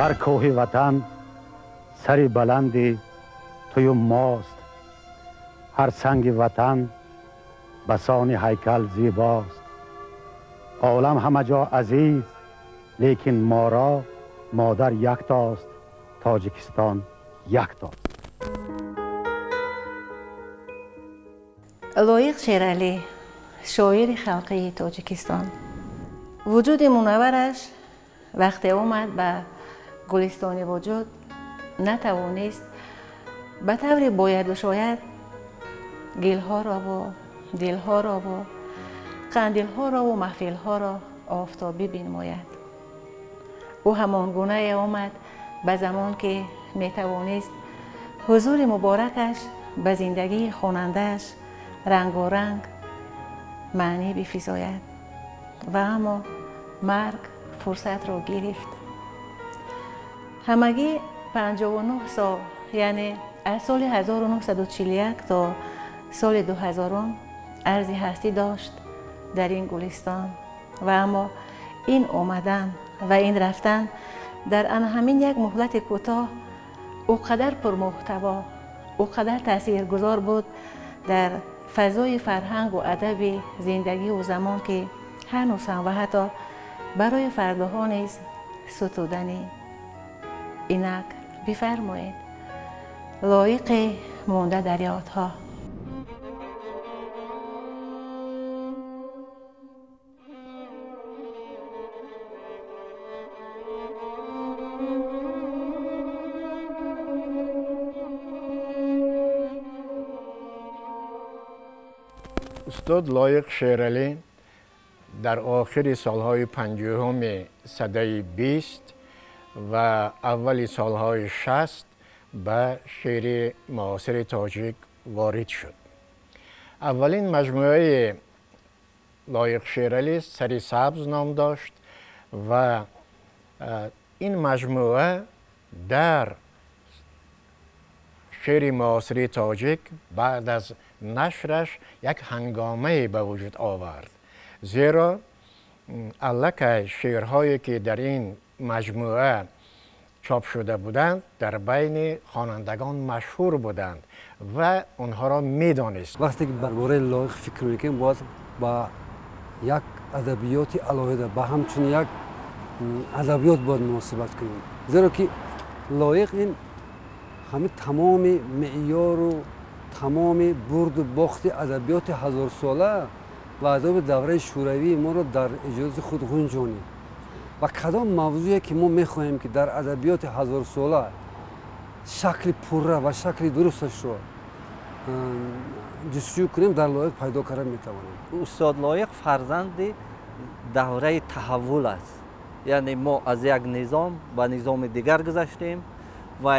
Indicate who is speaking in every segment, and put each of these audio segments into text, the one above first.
Speaker 1: Ҳар кӯҳи ватан сари баланди тую мост, ҳар санги ватан басони ҳайкал зебост. Олам ҳама ҷо азиз, лекин моро модар яктост, Тоҷикистон яктост.
Speaker 2: Лоиқ Шералӣ, шоири халқии Тоҷикистон. Вуҷуди мунаввараш вақте омад ба гулистони вуҷуд, натавонист ба таври бояду шояд гилҳорову дилҳорову қандилҳорову маҳфилҳоро офтобӣ бинмояд. Ӯ ҳамон гунае омад ба замон, ки метавонист ҳузури муборакаш ба зиндагии хонандааш рангоранг маънӣ бифизояд. Ва аммо марг фурсатро гирифт. Ҳамагӣ 59 сол, яъне аз соли 1941 то соли 2000 арзи ҳастӣ дошт дар ин гулистон. Ва аммо ин омадан ва ин рафтан дар ана ҳамин як муҳлати кӯтоҳ ӯ қадар пурмуҳтаво, ӯ қадар таъсиргузор буд дар фазои фарҳангу адаби зиндагиву замон, ки ҳанӯз ҳам ва ҳатто барои фардоҳо низ сутуданӣ. Инак бифармоед, лоиқе монда дар ёдҳо.
Speaker 3: Устод Лоиқ Шералӣ дар охири солҳои 50-уми садаи 20 ва аввали солҳои 60 ба шеъри муосири тоҷик ворид шуд. Аввалин маҷмӯаи Лоиқ Шералӣ «Сари сабз» ном дошт ва ин маҷмӯа дар шеъри муосири тоҷик баъд аз нашраш як ҳангомае ба вуҷуд овард, зеро аллакай шеърҳое ки дар ин маҷмӯа чоп шуда буданд, дар байни хонандагон машҳур буданд ва онҳоро медонист.
Speaker 4: Вақте ки дар бораи Лоиқ фикр мекунем, бояд ба як адабиёти алоҳида, ба ҳамчун як адабиёт бояд муносибат кунем, зеро ки Лоиқ ин ҳамин тамоми меъёру тамоми бурду бохти адабиёти ҳазорсола ва адабиёти давраи шӯравии моро дар эҷодоти худ ғунҷонид. Ва кадом мавзӯе ки мо мехоҳем, ки дар адабиёти ҳазорсола шакли пурра ва шакли дурусташро ҷустуҷӯ кунем, дар Лоиқ пайдо карда метавонем.
Speaker 5: Устод Лоиқ фарзанди давраи таҳаввул аст, яъне мо аз як низом ба низоми дигар гузаштем ва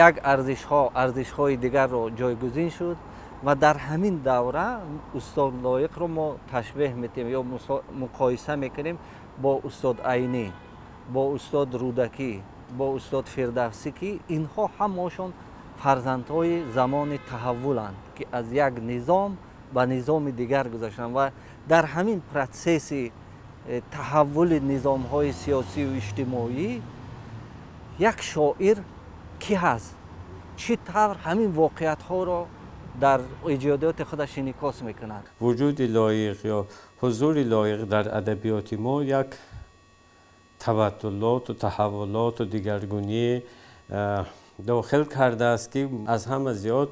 Speaker 5: як арзишҳо арзишҳои дигарро ҷойгузин шуд ва дар ҳамин давра устод Лоиқро мо ташбеҳ метем ё муқоиса мекунем бо устод Айнӣ, бо устод Рӯдакӣ, бо устод Фирдавсӣ, ки инҳо ҳамашон фарзандҳои замони таҳаввуланд, ки аз як низом ба низоми дигар гузаштанд ва дар ҳамин протсесси таҳаввули низомҳои сиёсию иҷтимоӣ як шоир кӣ ҳаст, чӣ тавр ҳамин воқеиятҳоро дар эҷодиёти худаш инъикос мекунад.
Speaker 6: Вуҷуди Лоиқ ё ҳузури Лоиқ дар адабиёти мо як табаддулоту таҳаввулоту дигаргунӣ дохил кардааст, ки аз ҳама зиёд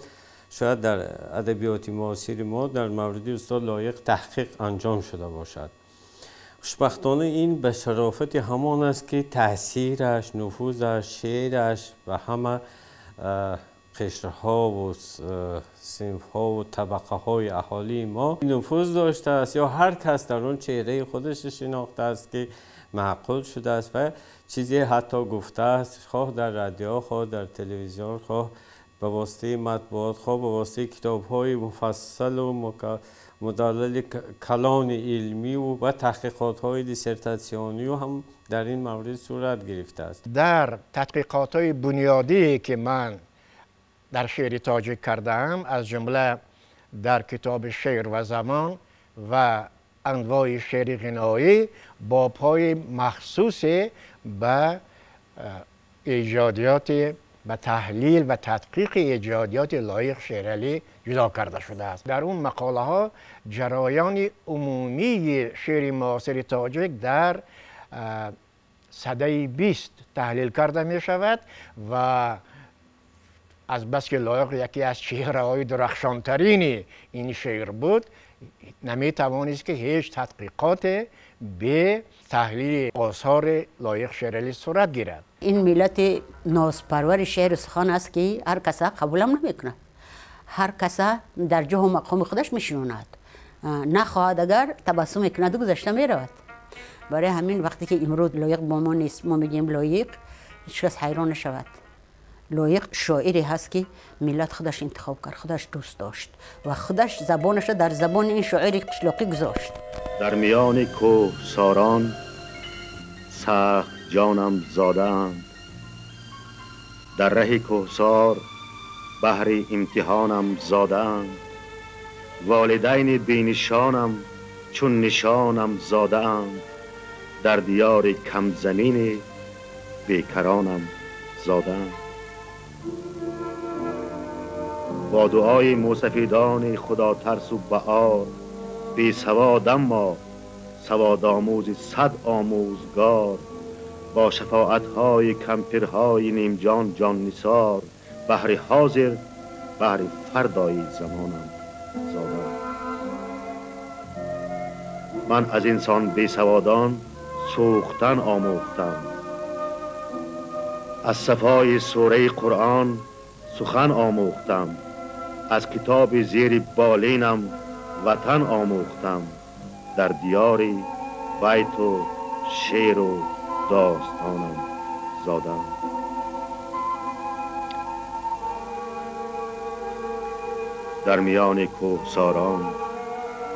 Speaker 6: шояд дар адабиёти муосири мо дар мавриди устод Лоиқ таҳқиқ анҷом шуда бошад. Хушбахтона ин ба шарофати ҳамон аст, ки таъсираш, нуфузаш, шеъраш ба ҳама қишрҳову синфҳову табақаҳои аҳолии мо нуфуз доштааст, ё ҳар кас дар он чеҳраи худаш шинохтааст, ки маъқул шудааст ва чизе ҳатто гуфтааст, хоҳ дар радио, хоҳ дар телевизион, хоҳ ба воситаи матбуот, хоҳ ба воситаи китобҳои муфассалу мудаллали калони илмию ва таҳқиқотҳои диссертатсионию ҳам дар ин маврид сурат гирифтааст.
Speaker 3: Дар тадқиқотҳои бунёдие ки ман дар шеъри тоҷик кардаам, аз ҷумла дар китоби «Шеър ва замон» ва анвои шеъри ғиноӣ, бобҳои махсусе ба ایجادیات، به تحلیل و تدقیق ایجادیات لایق شیرعلی جدا کرده شده است. در اون مقاله ها جریان عمومی شعر معاصر تاجیک در سده 20 تحلیل کرده می شود و از بس که لایق یکی از چهره های درخشانترین این شعر بود، نمی توانست که هیچ تحقیقات به تحلیل آثار لایق شیرعلی صورت گیرد.
Speaker 7: این ملت نازپرور شعر سخن است که هر کس قبولم نمیکنه، هر کس در جه و مقام خودش میشیناند، نخواهد اگر تبسم میکند و گذشته میرود. برای همین وقتی که امروز لایق با ما نیست، ما میگیم لایق، هیچ کس حیران نشود. لایق شاعری هست که ملت خودش انتخاب کرد، خودش دوست داشت و خودش زبانش در زبان این شاعر قشلاقی گذاشت.
Speaker 8: در میان کوه ساران سخت جانم زادند، در ره کوهسار بهر امتحانم زادند، والدین بینشانم چون نشانم زادند، در دیار کم زمین بیکرانم زادند. با دعای موسفیدان خدا ترس و بعار، بی سواد اما سواد آموز صد آموزگار، با شفاعتهای کمپرهای نیمجان جان نثار، بهر حاضر بهر فردای زمانم زادم. من از انسان بی سوادان سوختن آموختم، از صفای سوره قرآن سخن آموختم، از کتاب زیر بالینم وطن آموختم، در دیاری بیت و شعر و داستانم زادم. در میان کوهساران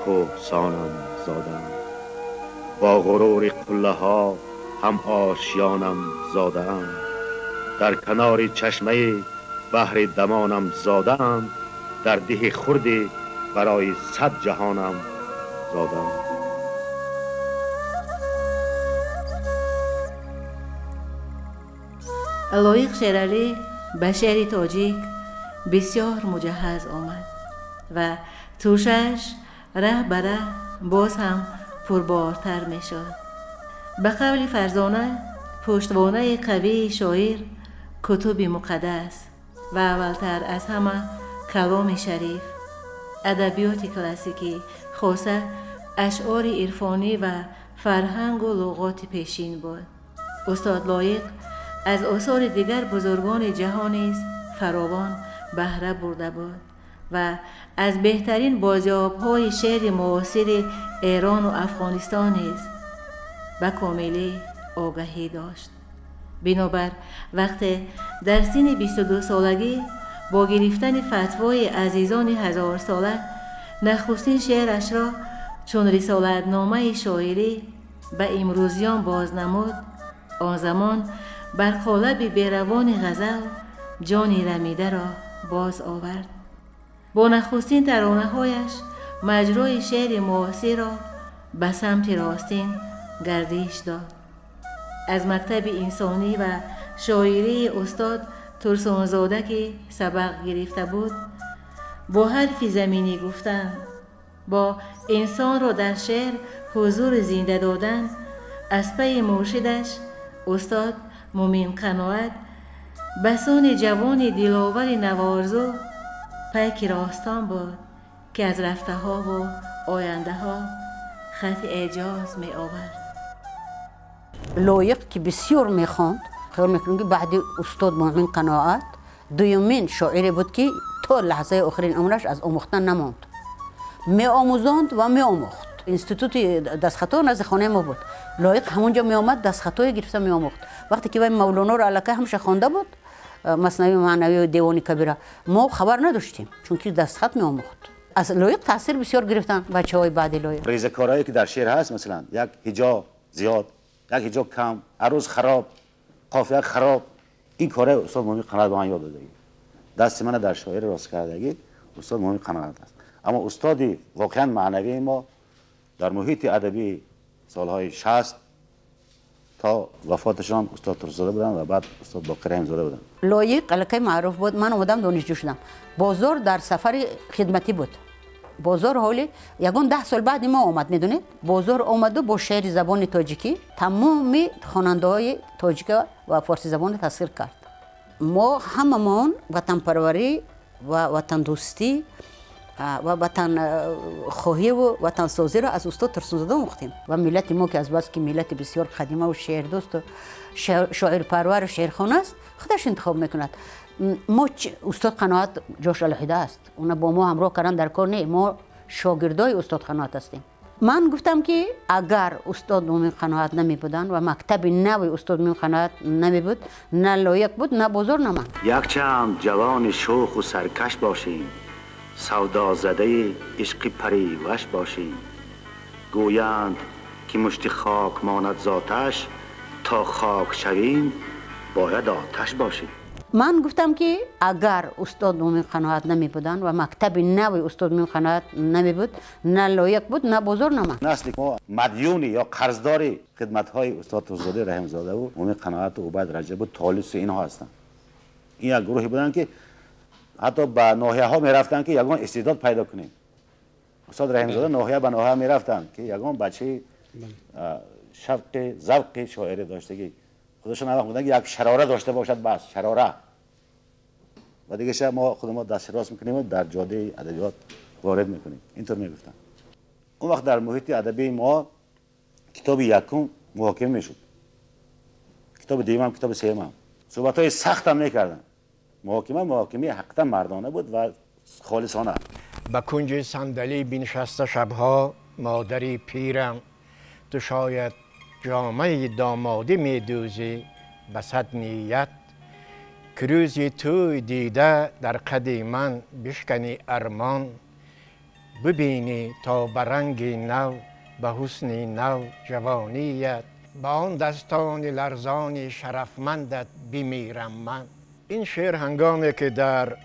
Speaker 8: کوهسانم زادم، با غرور قله ها هم آشیانم زادم، در کنار چشمه بحر دمانم زادم، در ده خرد برای صد جهانم زادم.
Speaker 2: لایق شیرعلی به شعر تاجیک بسیار مجهز آمد و توشش ره به ره باز هم پربارتر می شد. به قول فرزانه، پشتوانه قوی شاعر کتب مقدس و اولتر از همه کلام شریف، ادبیات کلاسیکی، خاصه اشعار عرفانی و فرهنگ و لغات پیشین بود. استاد لایق از آثار دیگر بزرگان جهان نیز فراوان بهره برده بود و از بهترین بازیاب‌های شعر معاصر ایران و افغانستان نیز به کاملی آگاهی داشت. بنابر وقتی در سن 22 سالگی با گرفتن فتوای عزیزان هزار ساله نخستین شعرش را چون رسالتنامه شاعری به امروزیان باز نمود، آن زمان بر قالب بیروان غزل جانی رمیده را باز آورد. با نخستین ترانه هایش مجرای شعر معاصر را به سمت راستین گردش داد. از مکتب انسانی و شاعری استاد ترسونزاده که سبق گرفته بود، با حرف زمینی گفتن، با انسان را در شعر حضور زنده دادن، از پی مرشدش استاد مومین قناعت بسان جوان دلاور نوارزو پیک راستان بود که از رفته ها و آینده ها خط اعجاز می آورد.
Speaker 7: لایق که بسیار می خواند، خیال میکنم که بعد استاد مومین قناعت دومین شاعری بود که تا لحظه آخرین عمرش از آموختن نماند، می آموزاند و می آموخت. اینستیتوت دستخطا نزد خانه ما بود، لایق همونجا می آمد دستخطای گرفته می آموخت. وقتی که وی مولانا رو الکی همشه خوانده بود، مثنوی معنوی و دیوان کبیره، ما خبر نداشتیم چون که دستخط می آموخت. از لایق تاثیر بسیار گرفتن بچه‌های بعد لایق.
Speaker 8: ریزکارهایی که در شعر هست، مثلا یک هجا زیاد، یک هجا کم، عروض خراب، قافیه خراب، این کارهای استاد مومین قناعت به من یاد دادگی. دست من در شاعر راست کردگی استاد مومین قناعت است. اما استادی واقعا معنوی ما در محیط ادبی سالهای 60 تا وفاتشان استاد ترس‌زاده بودن و بعد استاد باقر رحیم‌زاده بودن.
Speaker 7: لایق الکی معروف بود. من اومدم دانشجو شدم. بازار در سفر خدمتی بود. بازار حالی یگان 10 سال بعد ما آمد، میدونید؟ بازار آمد و با شعر زبان تاجیکی تمام خواننده‌های تاجیک و فارسی زبان تسخیر کرد. ما هممون وطن پروری و وطن دوستی و وطن خواهی و وطن سازی را از استاد ترس‌زاده آموختیم. و ملت ما که از بس که ملت بسیار قدیمه و شعر دوست و شاعر پرور و شعرخوان است، خودش انتخاب میکند. ما استاد قناعت جاش علیحده است، اونا با ما همراه کردن در کار نه، ما شاگردای استاد قناعت هستیم. من گفتم که اگر استاد مومن قناعت نمی بودن و مکتب نو استاد مومن قناعت نمی بود، نه لایق بود نه بازار نه من.
Speaker 8: یک چند جوان شوخ و سرکش باشیم، سودا زده عشق پریوش باشیم، گویند که مشت خاک ماند ذاتش، تا خاک شویم باید آتش باشیم.
Speaker 7: من گفتم که اگر استاد مومن قناعت نمی بودن و مکتب نو استاد مومن قناعت نمی بود، نه لایق بود نه بازار نه من.
Speaker 8: نسل ما مدیونی یا قرضداری خدمت های استاد ترس‌زاده رحیم‌زاده و مومن قناعت و عبید رجب و طالس اینها هستند. این یک گروهی بودن که حتی به ناحیه ها میرفتن که یگان استعداد پیدا کنیم. استاد رحیم‌زاده ناحیه به ناحیه میرفتن که یگان بچه شوق ذوق شاعری داشتگی خودشون وقت بودن که یک شراره داشته باشد، بس شراره. و دیگه شب ما خود ما دست راست میکنیم و در جاده ادبیات وارد میکنیم. اینطور میگفتن. اون وقت در محیط ادبی ما کتاب یکم محاکمه میشد، کتاب دوم هم، کتاب سوم هم. صحبت های سخت هم میکردن. محاکمه حقیقتا مردانه بود و خالصانه.
Speaker 3: به کنج صندلی بنشسته شبها مادری پیرم، تو شاید جامعه دامادی میدوزی به صد نیت، که روزی توی دیده در قد من بشکنی ارمان، ببینی تا به رنگ نو به حسن نو جوانیت، به آن دستان لرزان شرفمندت بمیرم من. این شعر هنگامی که در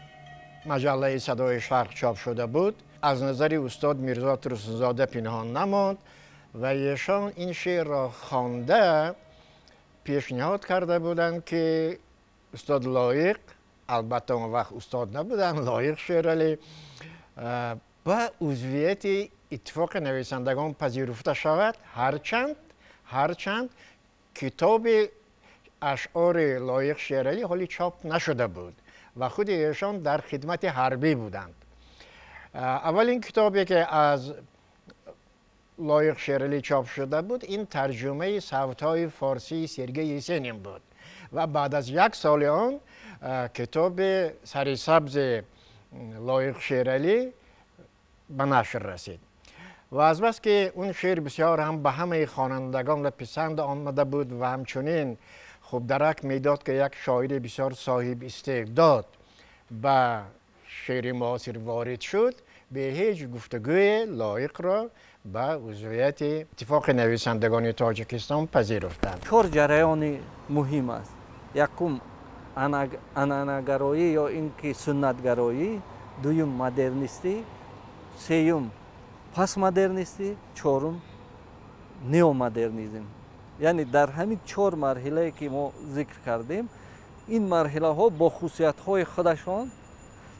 Speaker 3: مجله صدای شرق چاپ شده بود از نظر استاد میرزا ترس‌زاده پنهان نماند و ایشان این شعر را خوانده پیشنهاد کرده بودند که استاد لایق، البته اون وقت استاد نبودن، لایق شیرعلی به عضویت اتفاق نویسندگان پذیرفته شود، هرچند کتاب اشعار لایق شیرعلی حالی چاپ نشده بود و خود ایشان در خدمت حربی بودند. اولین کتابی که از لایق شیرعلی چاپ شده بود این ترجمه صوت‌های فارسی سرگئی یسنین بود و بعد از یک سال آن کتاب سری سبز لایق شیرعلی به نشر رسید و از بس که اون شعر بسیار هم به همه خوانندگان پسند آمده بود و همچنین خوب درک میداد که یک شاعر بسیار صاحب استعداد به شعر معاصر وارد شد، به هیچ گفتگوی لایق را به عضویت اتفاق نویسندگان تاجیکستان پذیرفتند.
Speaker 5: چهار جریان مهم است. یکم عنعنه‌گرایی یا اینکه سنتگرایی، دوم مدرنیستی، سوم پس مدرنیستی، چهارم неомодернизм. یعنی در همین چهار مرحله که ما ذکر کردیم، این مرحله ها با خصوصیت های خودشان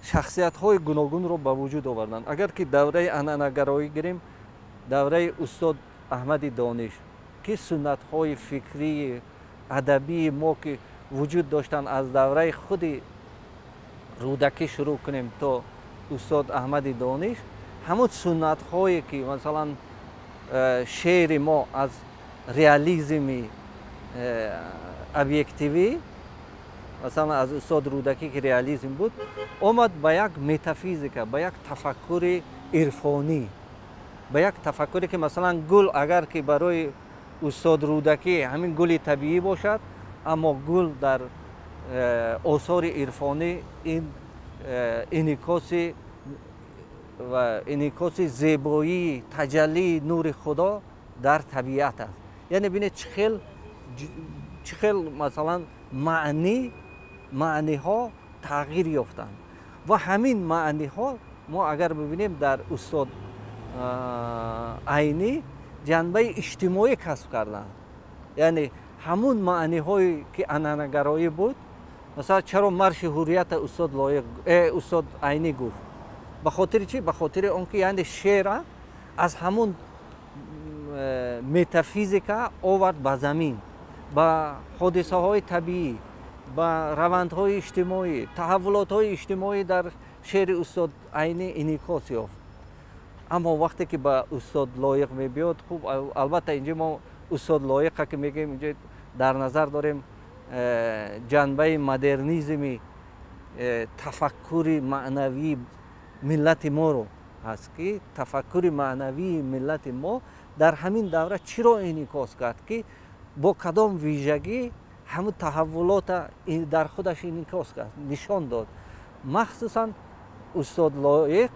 Speaker 5: شخصیت های گوناگون رو به وجود آوردند. اگر که دوره عنعنه‌گرایی گیریم، دوره استاد احمد دانش که سنت های فکری ادبی ما که وجود داشتن از دوره خود رودکی شروع کنیم تا استاد احمد دانش، همون سنت هایی که مثلا شعر ما از реализми объективӣ، масалан аз устод Рӯдакӣ ки реализм буд, омад ба як метафизика, ба як тафаккури ирфонӣ, ба як тафаккуре ки масалан гул агар ки барои устод Рӯдакӣ ҳамин гули табиӣ бошад, аммо гул дар осори ирфонӣ ин инъикоси ва инъикоси зебоии таҷаллии нури Худо дар табиат аст. Яъне бинед чӣ хел масалан маъниҳо тағйир ёфтанд ва ҳамин маъниҳо мо агар бибинем дар устод Айнӣ ҷанбаи иҷтимоӣ касб карданд. Яъне Ҳамун маъниҳое ки анъанагароӣ буд, масалан, чаро марши ҳуррията устод Лоиқ, устод Айнӣ гуфт? Ба хотири чӣ? Ба хотири он ки яъне шеъра аз ҳамун метафизика овард ба замин, ба ҳодисаҳои табиӣ, ба равандҳои иҷтимоӣ, таҳаввулотҳои иҷтимоӣ дар шеъри устод Айнӣ инъикос ёфт. Аммо вақте ки ба устод Лоиқ мебиёд, хуб, албатта, инҷо мо устод Лоиқа ки мегӯем, инҷо дар назар дорем ҷанбаи модернизми тафаккури маънавии миллати моро ҳаст, ки тафаккури маънавии миллати мо дар ҳамин давра чиро инъикос кард, ки бо кадом вижагӣ ҳамун таҳаввулота дар худаш инъикос кард, нишон дод. Махсусан устод Лоиқ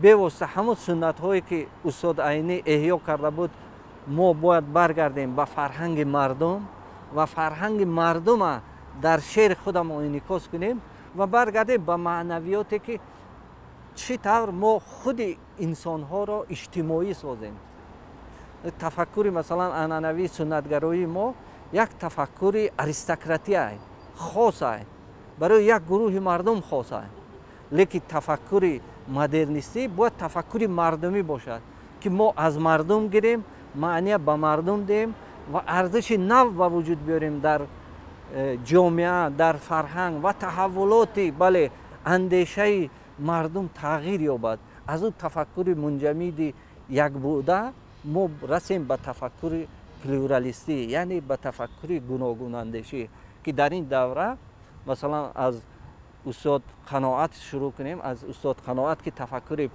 Speaker 5: бевосита ҳамун суннатҳое ки устод Айнӣ эҳё карда буд, мо бояд баргардем ба фарҳанги мардум ва фарҳанги мардума дар шеъри худамон инъикос кунем ва баргардем ба маънавиёте, ки чӣ тавр мо худи инсонҳоро иҷтимоӣ созем. Тафаккури, масалан, анъанавии суннатгароии мо як тафаккури аристократия хосай, барои як гурӯҳи мардум хосай. Лекин тафаккури модернистӣ бояд тафаккури мардумӣ бошад, ки мо аз мардум гирем, маъния ба мардум диҳем ва арзиши нав ба вуҷуд биёрем дар ҷомеа, дар фарҳанг ва таҳаввулоти, бале, андешаи мардум тағйир ёбад. Аз ӯ тафаккури мунҷамиди якбуда мо расем ба тафаккури плюралистӣ, яъне ба тафаккури гуногунандешӣ, ки дар ин давра, масалан, аз устод Қаноат шурӯъ кунем, аз устод Қаноат, ки тафаккури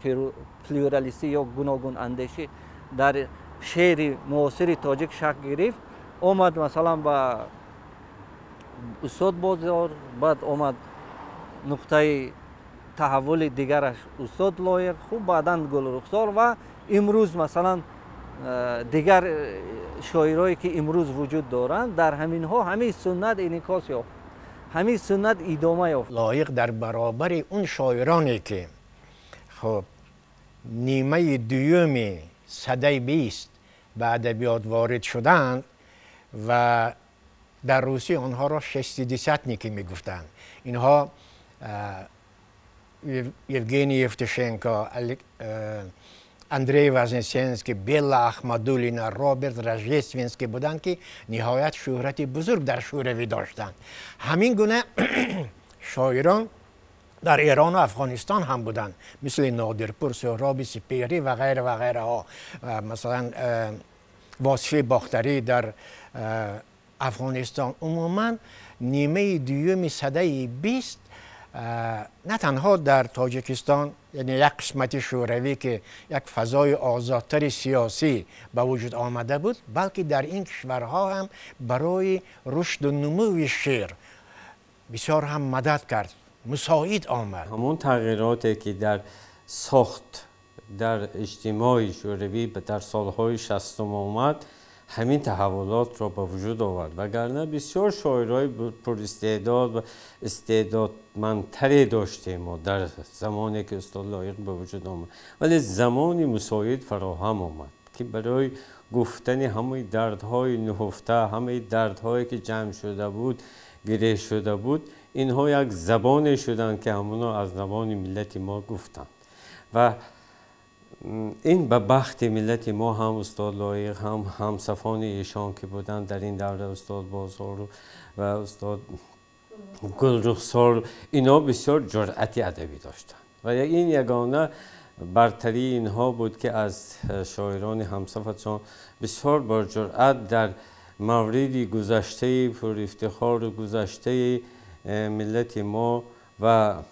Speaker 5: плюралистӣ ё гуногунандешӣ дар шеъри муосири тоҷик шакл гирифт, омад, масалан, ба устод Бозор, баъд омад нуқтаи таҳаввули дигараш устод Лоиқ, хуб, баъдан Гулрухсор ва имрӯз, масалан, дигар шоирое ки имрӯз вуҷуд доранд, дар ҳаминҳо ҳамин суннат инъикос ёфт, ҳамин суннат идома ёфт.
Speaker 3: Лоиқ дар баробари он шоироне ки, хуб, нимаи дуюми садаи 20 ба адабиёт ворид шуданд ва дар русӣ онҳоро шестидесятники мегуфтанд, инҳо Евгений Евтушенко, Андрей Вознесенский, Белла Ахмадулина, Роберт Рождественский буданд, ки ниҳоят шӯҳрати бузург дар Шӯравӣ доштанд. Ҳамин гуна шоирон дар Эрону Афғонистон ҳам буданд, мисли Нодирпур, Суҳроби Сипеҳрӣ ва ғайра ва ғайраҳо. Масалан, Восифи Бохтарӣ дар Афғонистон. Умуман, нимаи дуюми садаи 20 на танҳо дар Тоҷикистон, яъне як қисмати Шӯравӣ, ки як фазои озодтари сиёсӣ ба вуҷуд омада буд, балки дар ин кишварҳо ҳам барои рушду нумӯи шеър бисёр ҳам мадад кард, мусоид омад.
Speaker 6: Ҳамон тағйироте ки дар сохт дар иҷтимои Шӯравӣ дар солҳои 60-ум омад, ҳамин таҳаввулотро ба вуҷуд овард. Вагарна бисёр шоирҳои пуристеъдод ва истеъдодмандтаре доштем мо дар замоне ки устод Лоиқ ба вуҷуд омад, вале замони мусоид фароҳам омад, ки барои гуфтани ҳамаи дардҳои нуҳуфта, ҳамаи дардҳое ки ҷамъ шуда буд, гиреҳ шуда буд, инҳо як забоне шуданд, ки ҳамоно аз забони миллати мо гуфтанд. Ва ин ба бахти миллати мо ҳам устод Лоиқ, ҳам ҳамсафони эшон ки буданд дар ин давра, устод Бозору ва устод Гулрухсор, инҳо бисёр ҷуръати адабӣ доштанд ва ин ягона бартарии инҳо буд, ки аз шоирони ҳамсафашон бисёр бо ҷуръат дар мавриди гузаштаи пурифтихору гузаштаи миллати мо ва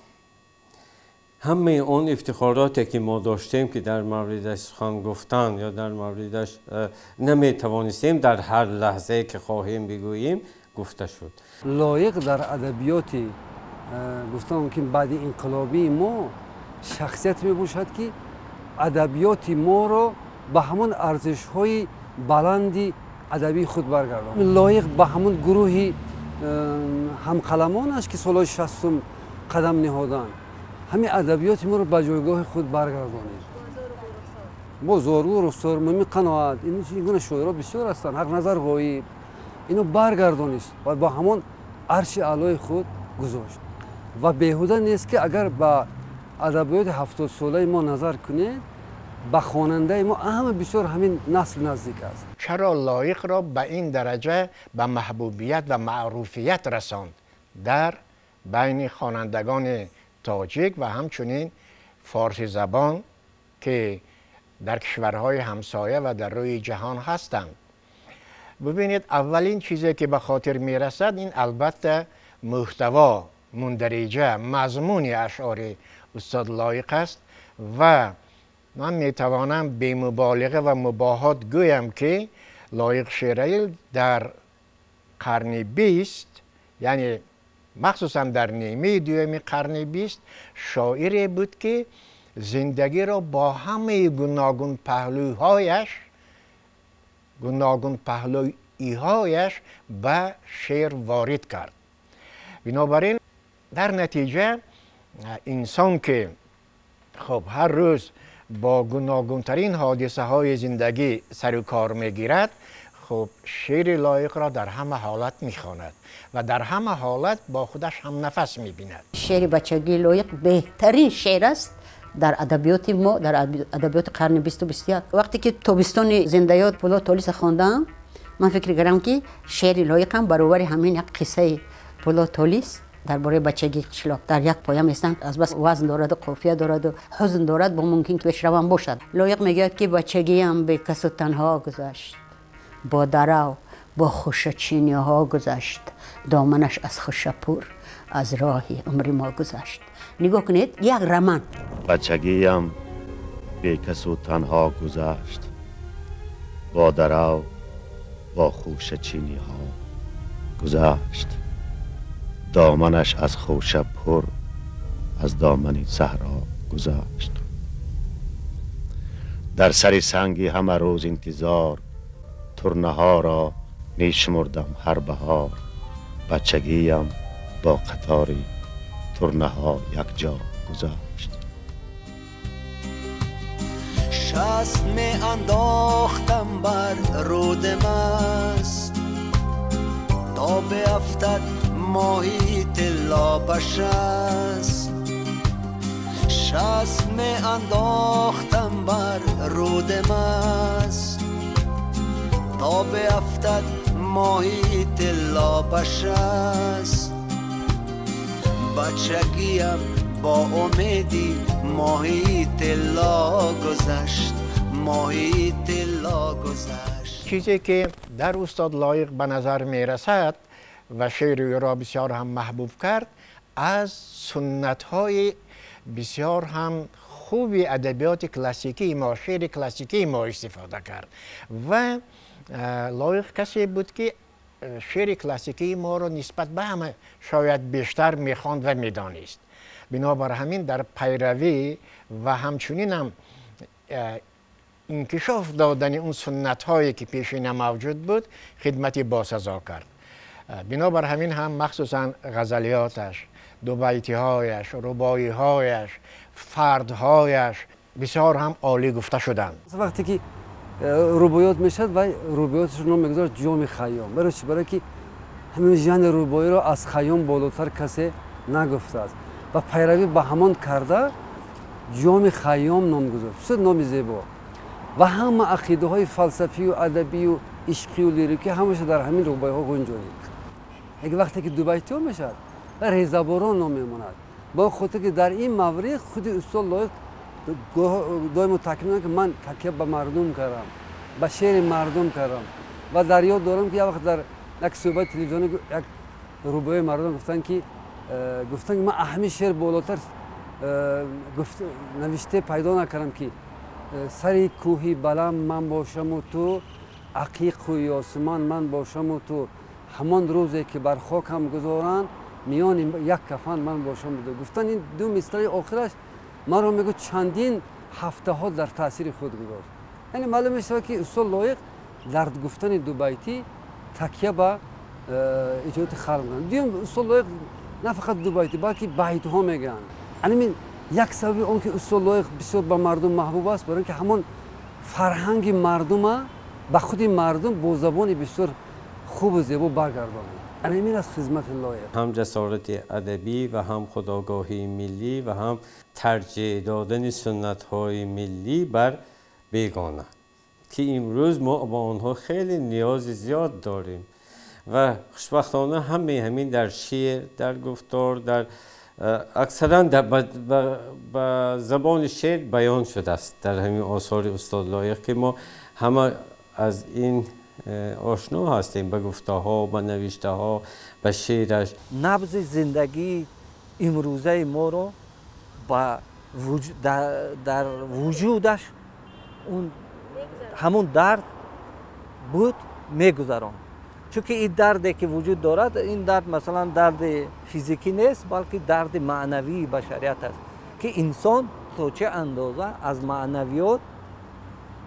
Speaker 6: ҳамаи он ифтихороте ки мо доштем, ки дар мавридаш сухан гуфтан ё дар мавридаш наметавонистем дар ҳар лаҳзае ки хоҳем бигӯем, гуфта шуд.
Speaker 4: Лоиқ дар адабиёти, гуфта мумкин, баъди инқилобии мо шахсият мебошад, ки адабиёти моро ба ҳамон арзишҳои баланди адабии худ баргардонд. Лоиқ ба ҳамон гурӯҳи ҳамқаламонаш, ки солҳои 60-ум қадам ниҳоданд, ҳамин адабиёти моро ба ҷойгоҳи худ баргардонид. Бозору Рухсор, Муъмин Қаноат, ин гуна шоирҳо бисёр ҳастанд. Ҳақназар Ғоиб, Ино баргардонист ва бо ҳамон арши аълои худ гузошт. Ва беҳуда нест ки агар ба адабиёти 70-солаи мо назар кунед, ба хонандаи мо ҳама бисёр ҳамин насл наздик аст.
Speaker 3: Чаро Лоиқро ба ин дараҷа ба маҳбубият ва маъруфият расонд дар байни хонандагони тоҷик ва ҳамчунин форсизабон ки дар кишварҳои ҳамсоя ва дар рӯи ҷаҳон ҳастанд? Бубинед, аввалин чизе ки ба хотир мерасад ин албатта муҳтаво, мундариҷа, мазмуни ашъори устод Лоиқ аст ва ман метавонам бемуболиға ва мубоҳот гӯям ки Лоиқ Шералӣ дар қарни 20, яъне махсусан дар нимаи дуюми қарни 20, шоире буд ки зиндагиро бо ҳамаи гуногун паҳлӯиҳояш ба шеър ворид кард. Бинобар ин дар натиҷа инсон ки хуб ҳар рӯз бо гуногунтарин ҳодисаҳои зиндагӣ сару кор мегирад, хуб шеъри Лоиқро дар ҳама ҳолат мехонад ва дар ҳама ҳолат бо худаш ҳамнафас мебинад.
Speaker 7: Шеъри бачагии Лоиқ беҳтарин шеър аст дар адабиёти мо, дар адабиёти қарни 20-у 21. Вақте ки тобистони зиндаёд Пулод Толиса хондам, ман фикр кардам, ки шеъри Лоиқам баробари ҳамин як қиссаи Пулод Толис дар бораи бачагии қишлоқ дар як поя местанд. Аз бас вазн дораду, қофия дораду, ҳузн дорад, бо мумкин ки пешравам бошад. Лоиқ мегӯяд, ки бачагиам бекасу танҳо гузашт, бо дарав, бо хушачиниҳо гузашт, доманаш аз хушапур аз роҳи умри мо гузашт. Нигоҳ кунед, як роман.
Speaker 8: Бачагиам бекасу танҳо гузашт, бо дарав, бо хушачиниҳо гузашт, доманаш аз хоша пур аз домани саҳро гузашт. Дар сари санги ҳама рӯз интизор турнаҳоро мешумурдам ҳар баҳор. Бачагиям бо қатори турнаҳо якҷо гузашт.
Speaker 9: Шаст меандохтам бар руди маст, то биафтад моҳи тилло ба шаст. Шаст меандохтам бар руди маст, то биафтад моҳи тилло ба шаст. Бачагиам бо умеди моҳи тилло гузашт, моҳи тилло гузашт.
Speaker 3: Чизе ки дар устод Лоиқ ба назар мерасад ва шеъри ӯро бисёр ҳам маҳбуб кард, аз суннатҳои бисёр ҳам хуби адабиёти классикии мо, шеъри классикии мо истифода кард. Ва Лоиқ касе буд, ки шеъри классикии моро нисбат ба ҳама шояд бештар мехонд ва медонист. Бинобар ҳамин дар пайравӣ ва ҳамчунинам инкишоф додани он суннатҳое ки пешина мавҷуд буд, хидмати босазо кард. Бинобар ҳамин ҳам махсусан ғазалиёташ, дубайтиҳояш, рубоиҳояш, фардҳояш бисёр ҳам олӣ гуфта шуданд.
Speaker 4: Вақте ки рубоиёт мешавад, вай рубоиёташро ном мегузорад Ҷоми Хайём. Барои чӣ? Барое ки ҳамин жанри рубоиро аз Хайём болотар касе нагуфтааст ва пайравӣ ба ҳамон карда Ҷоми Хайём ном гузошт. Бисёр номи зебо. Ва ҳама ақидаҳои фалсафию адабию ишқию лирикӣ ҳамаша дар ҳамин рубоиҳо гунҷонид. Як вақте ки дубайтиҳо мешавад ва Резаборон ном мемонад, бо хотир ки дар ин маврид худи устод Лоиқ доимо таъкид мекунад, ки ман такя ба мардум кардам, ба шеъри мардум кардам. Ва дар ёд дорам, ки як вақт дар як суҳбати телевизионӣ як рубоии мардум гуфтанд, ки ман ҳамин шеър болотар навиште пайдо накардам, ки сари кӯҳи баланд ман бошаму ту, ақиқу ёсуман ман бошаму ту, ҳамон рӯзе ки бар хокам гузоранд, миёни як кафан ман бошам. Гуфтан, ин ду мисраи охираш маро, мегӯ, чандин ҳафтаҳо дар таъсири худ гузошт. Яъне маълум мешавад, ки устод Лоиқ дар гуфтани дубайтӣ такя ба эҷодиёти халқ мекунад. Дуюм, устод Лоиқ на фақат дубайтӣ, балки байтҳо мегӯянд. Анамин як сабаби он ки устод Лоиқ бисёр ба мардум маҳбуб аст, барои ин ки ҳамон фарҳанги мардума ба худи мардум бо забони бисёр хубу зебо баргардонем. Ҳамин аст хизмати Лоиқ.
Speaker 6: Ҳам ҷасорати адабӣ ва ҳам худогоҳии миллӣ ва ҳам тарҷеҳ додани суннатҳои миллӣ бар бегона, ки имрӯз мо бо онҳо хеле ниёзи зиёд дорем ва хушбахтона ҳамаи ҳамин дар шеър, дар гуфтор, дар аксаран ба забони шеър баён шудааст дар ҳамин осори устод Лоиқ, ки мо ҳама аз ин ошно ҳастем ба гуфтаҳо, ба навиштаҳо, ба шеъраш.
Speaker 5: Набзи зиндагии имрӯзаи моро дар вуҷудаш ҳамун дард буд мегузаронд. Чунки ин дарде ки вуҷуд дорад, ин дард масалан дарди физикӣ нест, балки дарди маънавии башарият аст, ки инсон то чӣ андоза аз маънавиёт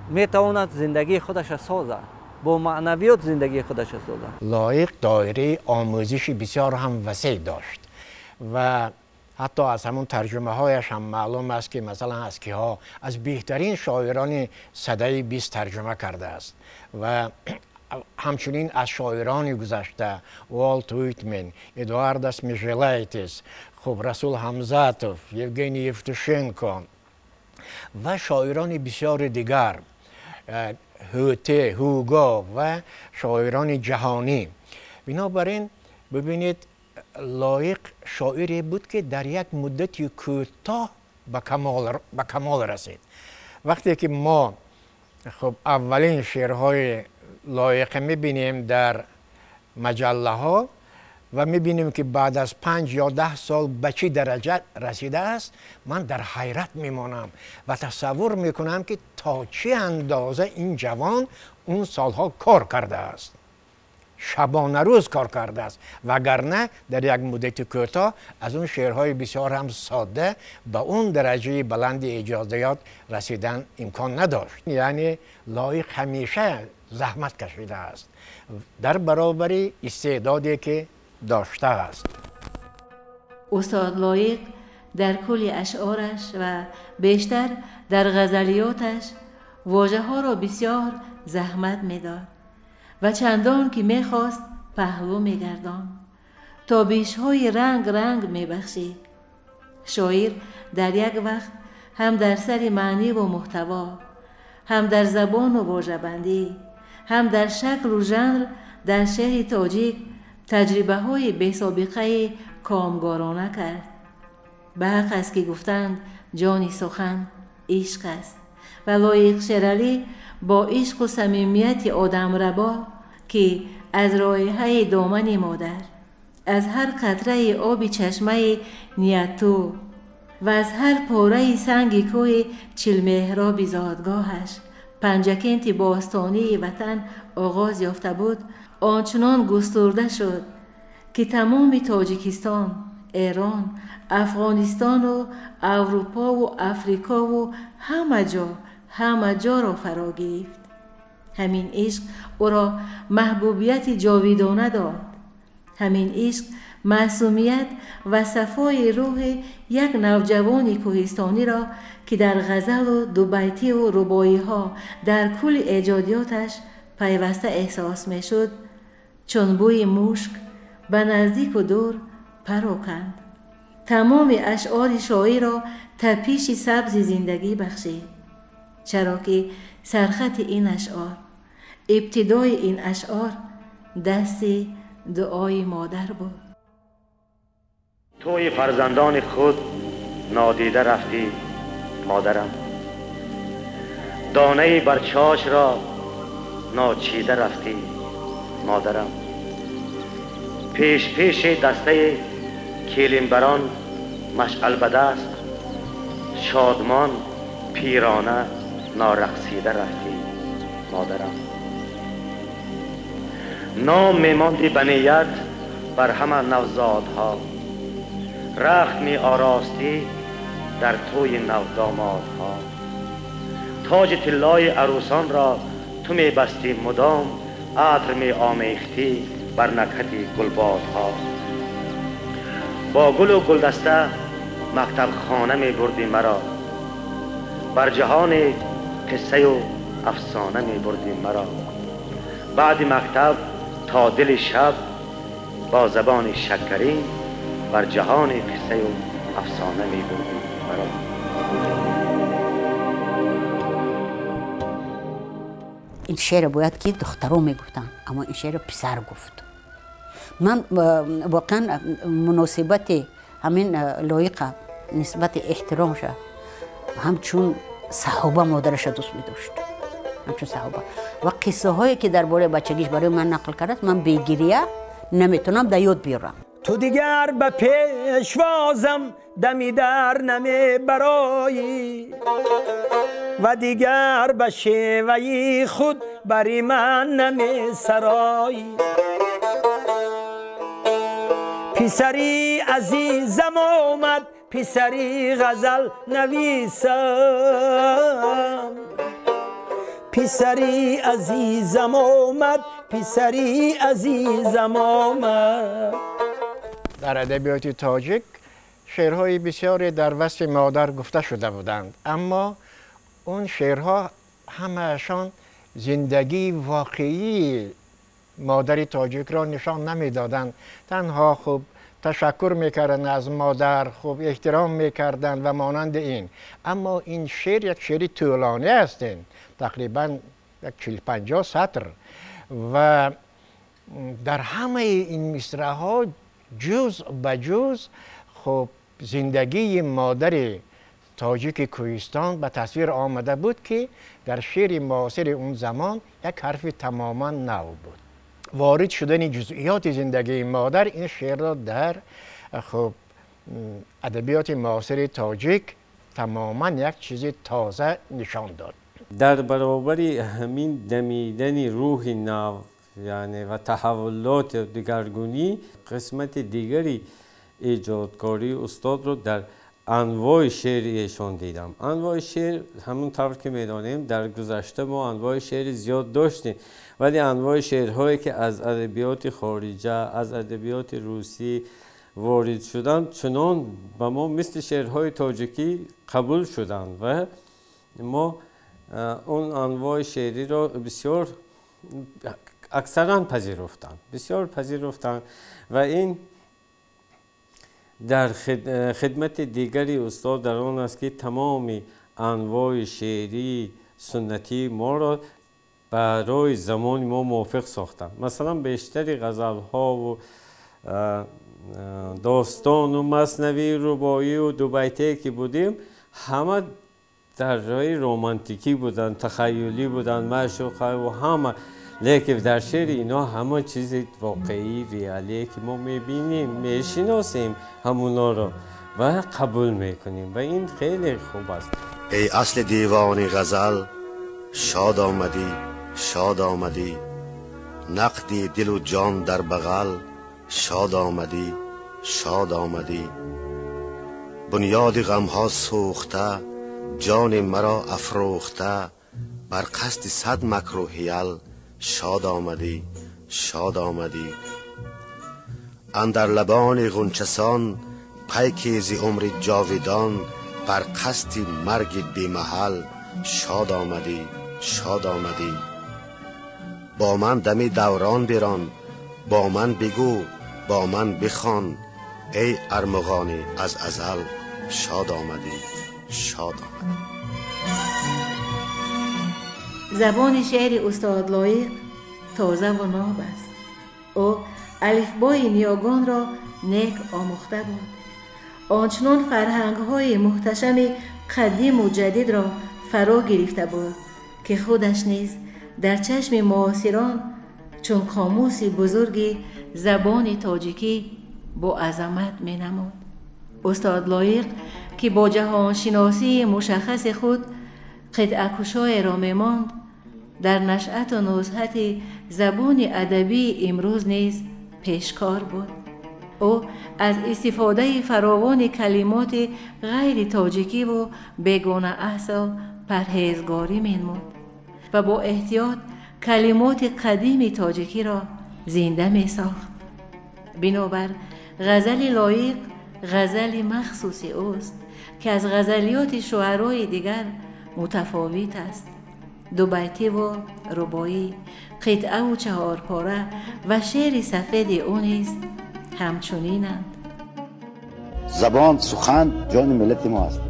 Speaker 5: метавонад зиндагии худашро созад, бо маънавиёт зиндагии худашро созад.
Speaker 3: Лоиқ доираи омӯзиши бисёр ҳам васеъ дошт ва ҳатто аз ҳамон тарҷумаҳояш ҳам маълум аст, ки масалан аз киҳо аз беҳтарин шоирони садаи 20 тарҷума кардааст ва ҳамчунин аз шоирони гузашта Уолт Уитмен, Эдуардас Межелайтис, хуб Расул Ҳамзатов, Евгений Евтушенко ва шоирони бисёри дигар, Ҳуте, Ҳуго ва шоирони ҷаҳонӣ. Бинобар ин бибинед, Лоиқ шоире буд, ки дар як муддати кӯтоҳ ба камол расид. Вақте ки мо хуб аввалин шеърҳои Лоиқа мебинем дар маҷаллаҳо ва мебинем, ки баъд аз 5 ё 10 сол ба чӣ дараҷа расидааст, ман дар ҳайрат мемонам ва тасаввур мекунам, ки то чӣ андоза ин ҷавон он солҳо кор кардааст, шабонарӯз кор кардааст, вагарна дар як муддати кӯтоҳ аз он шеърҳои бисёр ҳам содда ба он дараҷаи баланди эҷодиёт расидан имкон надошт. Яъне Лоиқ ҳамеша заҳмат кашидааст дар баробари истеъдоде ки доштааст.
Speaker 2: Устод Лоиқ дар кулли ашъораш ва бештар дар ғазалиёташ вожаҳоро бисёр заҳмат медод ва чандон ки мехост паҳлӯ мегардонд, то бишҳои ранг ранг мебахшид. Шоир дар як вақт ҳам дар сари маъниву муҳтаво, ҳам дар забону вожабандӣ, ҳам дар шаклу жанр дар шеъри тоҷик таҷрибаҳои бесобиқаи комгорона кард. Ба ҳақ аст, ки гуфтанд ҷони сухан ишқ аст ва Лоиқ Шералӣ бо ишқу самимияти одамрабо, ки аз роиҳаи домани модар, аз ҳар қатраи оби чашмаи нияту ва аз ҳар пораи санги кӯҳи чилмеҳроби зодгоҳаш Панҷакенти бостонии ватан оғоз ёфта буд, ончунон густурда шуд, ки тамоми Тоҷикистон, Эрон, Афғонистону Аврупову Африкову ҳама ҷо, ҳама ҷоро фаро гирифт. Ҳамин ишқ ӯро маҳбубияти ҷовидона дод. Ҳамин ишқ маъсумият ва сафои рӯҳи як навҷавони кӯҳистониро, ки дар ғазалу дубайтиву рубоиҳо дар кулли эҷодиёташ пайваста эҳсос мешуд, чун бӯи мушк ба наздику дур пароканд. Тамоми ашъори шоирро тапиши сабзи зиндагӣ бахшид, чаро ки сархати ин ашъор, ибтидои ин ашъор дасти дуои модар буд.
Speaker 8: Тӯи фарзандони худ нодида рафтӣ, модарам, донаи барчошро ночида рафтӣ, модарам. Пеш пеши дастаи келинбарон машъал ба даст, шодмон пирона норақсида рафтӣ, модарам. Ном мемондӣ ба ният бар ҳама навзодҳо, рахт меоростӣ дар тӯи навдомодҳо. Тоҷи тиллои арӯсонро ту мебастӣ мудом, атр меомехтӣ бар накҳати гулбодҳо. Бо гулу гулдаста мактабхона мебурдӣ маро, бар ҷаҳони қиссаю афсона мебурдӣ маро. Баъди мактаб
Speaker 1: تا دل شب با زبان شکرین بر جهان قصه و افسانه می بردی مرا.
Speaker 7: این شعر باید که دخترها میگفتن، اما این شعر پسر گفت. من واقعا مناسبت همین لایق نسبت احترامش همچون صحابه مادرش دوست می‌داشت، همچون صحابه. و قصه هایی که درباره بچگیش برای من نقل کرد، من بی گریه نمیتونم در یاد بیارم.
Speaker 10: تو دیگر به پیشوازم دمی در نمی برایی و دیگر به شیوهی خود بری من نمی سرایی. پسری عزیزم آمد، پسری غزل نویسم، پسری عزیزم آمد، پسری عزیزم آمد.
Speaker 3: در ادبیات تاجیک شعرهای بسیاری در وصف مادر گفته شده بودند، اما اون شعرها همه‌شان زندگی واقعی مادر تاجیک را نشان نمیدادند. تنها خوب تشکر میکردند از مادر، خوب احترام میکردند و مانند این. اما این شعر یک شعر طولانی است، تقریبا یک 40-50 سطر، و در همه این مصرع ها جز به جز خب زندگی مادر تاجیک کوهستان به تصویر آمده بود که در شعر معاصر اون زمان یک حرف تماما نو بود. وارد شدن جزئیات زندگی مادر این شعر را در خب ادبیات معاصر تاجیک تماما یک چیز تازه نشان داد.
Speaker 6: در برابر همین دمیدن روح نو یعنی و تحولات دگرگونی، قسمت دیگری ایجادکاری استاد رو در انواع شعر ایشان دیدم. انواع شعر همون طور که میدانیم در گذشته ما انواع شعر زیاد داشتیم، ولی انواع شعرهایی که از ادبیات خارجه، از ادبیات روسی وارد شدند چنان به ما مثل شعرهای تاجیکی قبول شدند و ما اون انواع شعری را بسیار اکثرا پذیرفتند، بسیار پذیرفتند. و این در خدمت دیگری استاد در آن است که تمام انواع شعری سنتی ما را برای زمان ما موافق ساختند. مثلا بیشتر غزل‌ها و داستان و مثنوی رباعی و دو بیتی که بودیم همه در رای رومانتیکی بودند، تخیلی بودند، معشوقه و همه. لیکن در شعر اینا همه چیز واقعی ریالی که ما میبینیم، میشناسیم همونا رو و قبول میکنیم و این خیلی خوب است.
Speaker 11: ای اصل دیوان غزل شاد آمدی، شاد آمدی، نقدی دل و جان در بغل شاد آمدی، شاد آمدی. بنیاد غمها سوخته، جان مرا افروخته، بر قصد صد مکر و حیل شاد آمدی، شاد آمدی. اندر لبان غنچسان پیکی ز عمر جاودان، بر قصد مرگ بی محل شاد آمدی، شاد آمدی. با من دمی دوران بران، با من بگو، با من بخوان، ای ارمغانی از ازل شاد آمدی، شاد آمدی.
Speaker 2: زبان شعر استاد لایق تازه و ناب است. او الفبای نیاگان را نیک آموخته بود. آنچنان فرهنگ‌های محتشم قدیم و جدید را فرا گرفته بود که خودش نیز در چشم معاصران چون قاموس بزرگ زبان تاجیکی با عظمت می‌نمود. استاد لایق که با جهانشناسی مشخص خود قطعه را می‌ماند، در نشأت و نزهت زبان ادبی امروز نیز پیشکار بود. او از استفاده فراوان کلمات غیر تاجیکی و بیگانه اصل پرهیزگاری می‌نمود و با احتیاط کلمات قدیم تاجیکی را زنده می‌ساخت. بنابر غزل لایق غزل مخصوص اوست که از غزلیات شعرای دیگر متفاوت است. Дубайтӣ ва рубоӣ, қитъа ва чаҳорпора ва шеъри сафеди ӯ низ ҳамчунинанд.
Speaker 8: Забон, сухан ҷони миллати мо аст.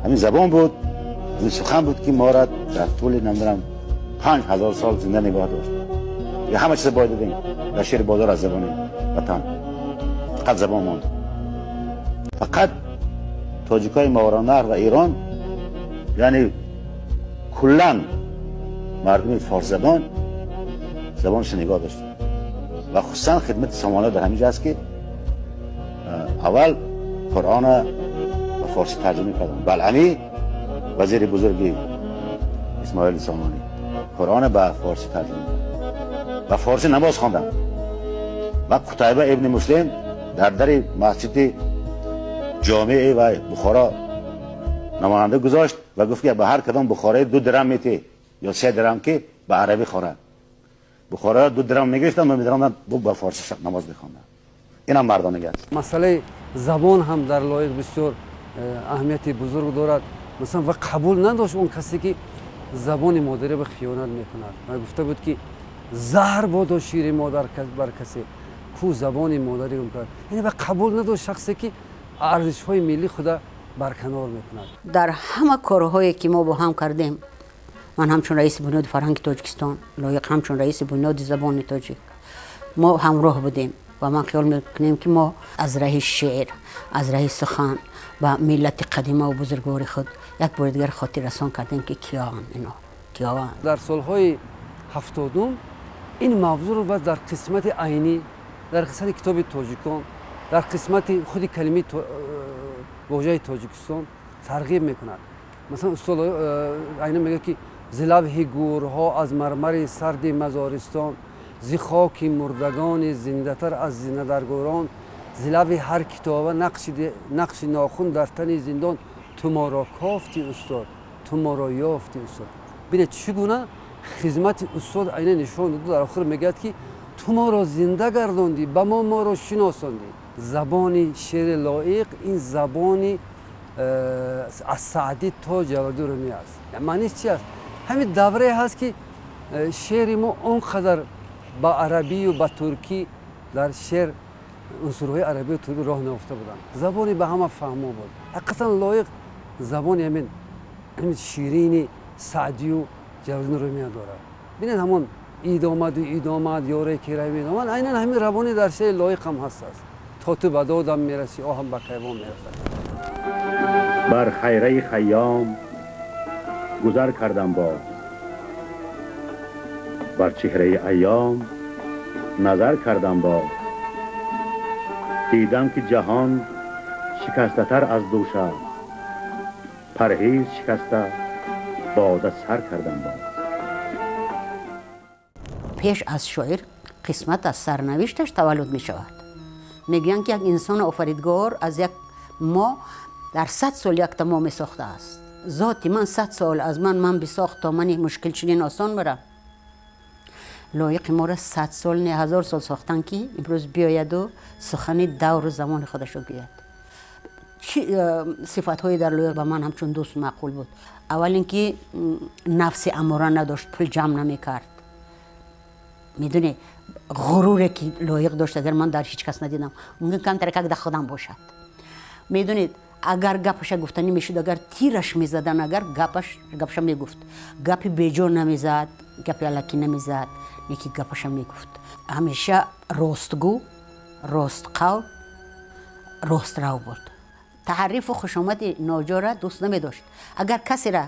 Speaker 8: Ҳамин забон буд, ҳамин сухан буд, ки моро дар тӯли намедонам 5000 сол зинда нигоҳ дошт. Я ҳама чиз бояд додем дар шеъри бозор аз забони ватан. Фақат забон монд. Фақат тоҷикои Мовароуннаҳр ва Эрон, яъне куллан мардуми форсзабон забонашро нигоҳ дошт. Ва хусусан хидмати сомониҳо дар ҳамин ҷо аст, ки аввал Қуръонро ба форсӣ тарҷума карданд. Балъамӣ, вазири бузурги Исмоили Сомонӣ, Қуръонро ба форсӣ тарҷума кард. Ба форсӣ намоз хонданд. Ва Қутайба ибни Муслим дар дари масҷиди ҷомеи ва Бухоро намоянда гузошт ва гуфт, ки ба ҳар кадом бухороӣ 2 дирам метӣ ё 3 дирам, ки ба арабӣ хонад. Бухороиҳо 2 дирам мегирифтанд ва медаромаданд, ба форсӣ намоз мехонданд. Инам мардонагӣ аст.
Speaker 4: Масъалаи забон ҳам дар Лоиқ бисёр аҳамияти бузург дорад. Масалан, ва қабул надошт он касе, ки забони модарӣ ба хиёнат мекунад. Ва гуфта буд, ки заҳр бодо шири модар бар касе ку забони модарӣ гум кард. Яъне ва қабул надошт шахсе, ки арзишҳои миллии худа барканор мекунад.
Speaker 7: Дар ҳама корҳое, ки мо бо ҳам кардем, ман ҳамчун раиси Бунёди фарҳанги Тоҷикистон, Лоиқ ҳамчун раиси Бунёди забони тоҷик, мо ҳамроҳ будем ва ман хиёл мекунем, ки мо аз раҳи шеър, аз раҳи сухан ба миллати қадима ва бузургвори худ як бори дигар хотиррасон кардем, ки киёанд ино, киёанд.
Speaker 4: Дар солҳои 70-ум ин мавзӯъро баъд дар қисмати Айнӣ, дар қисмати китоби тоҷикон, дар қисмати худи калимаи вожаи Тоҷикистон тарғиб мекунад. Масалан, устод Айнӣ мегӯяд, ки зи лавҳи гӯрҳо, аз мармари сарди мазористон, зи хоки мурдагони зиндатар аз зиндадаргӯрон, зи лавҳи ҳар китоба нақши нохун дар тани зиндон, ту моро кофти, устод, ту моро ёфти, устод. Бинед, чӣ гуна хизмати устод Айнӣ нишон доду, дар охир мегӯяд, ки ту моро зинда гардондӣ, ба мо моро шиносондӣ. Забони шеъри Лоиқ ин забони аз Саъдӣ то Ҷалолиддин Румӣ аст. Маъниш чи аст? Ҳамин даврае ҳаст, ки шеъри мо он қадар ба арабию ба туркӣ, дар шеър унсурҳои арабию туркӣ роҳ наёфта буданд. Забони ба ҳама фаҳмо буд. Ҳақиқатан Лоиқ забони ҳамин ширини Саъдию Ҷалолиддин Румия дорад. Бинед, ҳамон ид омаду ид омад, ёре ки рай медомад, айнан ҳамин равонӣ дар шеъри Лоиқ ҳам ҳаст аст. То ту ба додам мерасӣ, оҳам ба кайвон мерасад.
Speaker 8: Бар хайраи Хайём гузар кардам боз, бар чеҳраи айём назар кардам боз, дидам, ки ҷаҳон шикастатар аз дӯш аст, парҳез шикаста бода сар кардам боз.
Speaker 7: Пеш аз шоир қисмат аз сарнавишташ таваллуд мешавад. Мегӯянд, ки як инсони офаридгор аз як мо дар 100 сол якта мо месохтааст. Зоти ман 100 сол аз ман бисохт, то мани мушкил чунин осон барам. Лоиқи моро 100 сол не, 1000 сол сохтан, ки имрӯз биёяду сухани давру замони худашро гӯяд. Чӣ сифатҳое дар Лоиқ ба ман ҳамчун дӯст маъқул буд? Аввал ин ки нафси аммора надошт, пул ҷамъ намекард. Медонӣ, ғуруре ки Лоиқ дошт, агар ман дар ҳеҷ кас надидам, мумкин камтар как дар худам бошад. Медонед, агар гапаша гуфтанӣ мешуд, агар тираш мезадан, агар гапаша мегуфт, гапи беҷо намезад, гапи алакӣ намезад, неки гапаша мегуфт. Ҳамеша ростгӯ, ростқавл, рострав буд. Таҳаррифу хушомади ноҷора дӯст намедошт. Агар касеро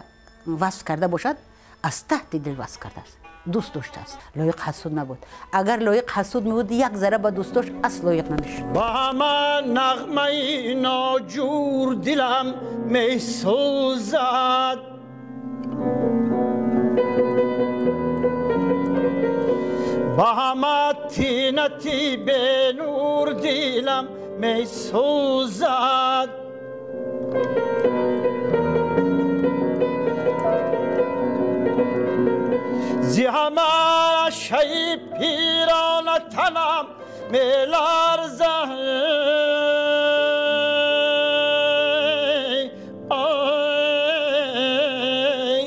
Speaker 7: васф карда бошад, аз таҳти дил васф кардааст, дӯст доштааст. Лоиқ ҳасуд набуд. Агар Лоиқ ҳасуд мебуд, як зарра ба дӯстош асл лоиқ намешуд.
Speaker 10: Ба ҳама нағмаи ноҷур дилам месӯзад, ба ҳама тинати бенур дилам месӯзад. Зи ҳама шаи пирона танам меларзад. Ай.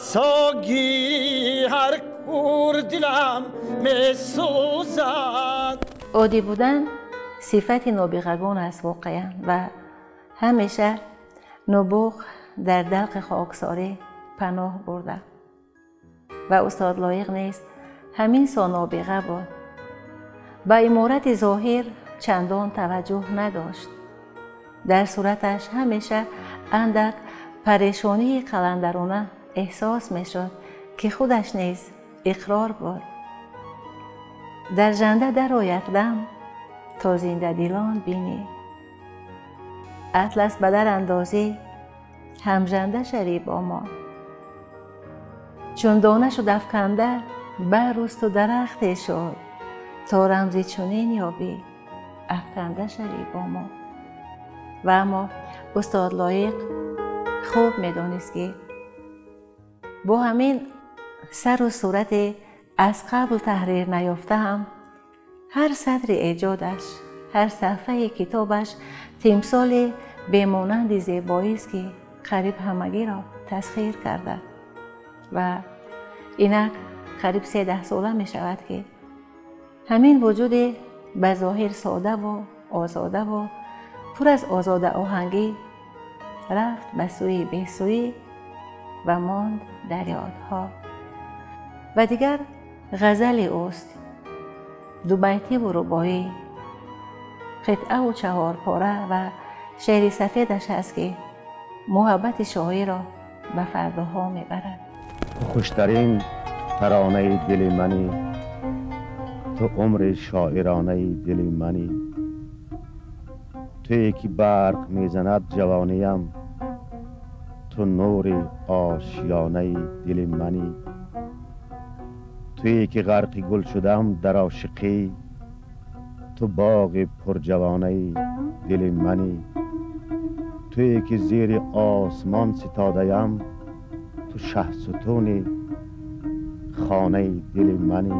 Speaker 10: расоги ҳар кур дилам месӯзад.
Speaker 2: Оддӣ будан сифати нобиғагон аст воқеан ва ҳамеша нубуғ дар далқи хоксорӣ паноҳ бурда ва устод Лоиқ низ ҳамин со нобиға буд. Ба иморати зоҳир чандон таваҷҷӯҳ надошт. Дар сураташ ҳамеша андак парешонии қаландарона эҳсос мешуд, ки худаш низ иқрор буд. Дар жанда дарояд дам то зиндадилон бинӣ, атлас ба дар андозӣ ҳамжанда шавӣ бо мо. Чун дона шуд афканда баррӯсту дарахте шуд, то рамзи чунин ёбӣ афканда шавӣ бо мо. Ва аммо устод Лоиқ хуб медонист, ки бо ҳамин сару сурате аз қабл таҳрир наёфта ҳам ҳар сатри эҷодаш, ҳар саҳфаи китобаш тимсоли бемонанди зебоист, ки қариб ҳамагиро тасхир карда. Ва инак қариб 13 сола мешавад, ки ҳамин вуҷуди ба зоҳир содаву озодаву пур аз озодаоҳангӣ рафт ба сӯи бесӯӣ ва монд дар ёдҳо. Ва дигар ғазали ӯст, дубайтиву рубоӣ, қитъаву чаҳорпора ва шеъри сафедаш аст, ки муҳаббати шоиро ба фардоҳо мебарад.
Speaker 1: Хуштарин таронаи дили манӣ, ту умри шоиронаи дили манӣ, туе ки барқ мезанад ҷавониям, ту нури ошёнаи дили манӣ, туе ки ғарқи гул шудам дар ошиқӣ, ту боғи пурҷавонаи дили манӣ, туе ки зери осмон ситодаям, ту шаҳсутуни хонаи дили манӣ,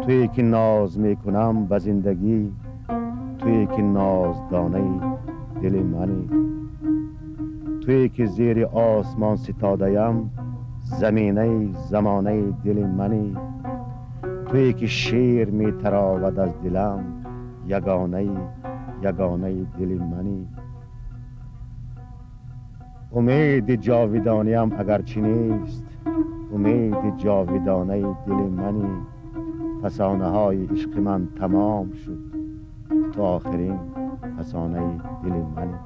Speaker 1: туе ки ноз мекунам ба зиндагӣ, туе ки ноздонаи дили манӣ, туе ки зери осмон ситодаям, заминаи замонаи дили манӣ, туе ки шер метаровад аз дилам, ягонаи ягонаи дили манӣ. Умеди ҷовидониам агарчи нест, умеди ҷовидонаи дили манӣ. Фасонаҳои ишқи ман тамом шуд, ту охирин фасонаи дили манӣ.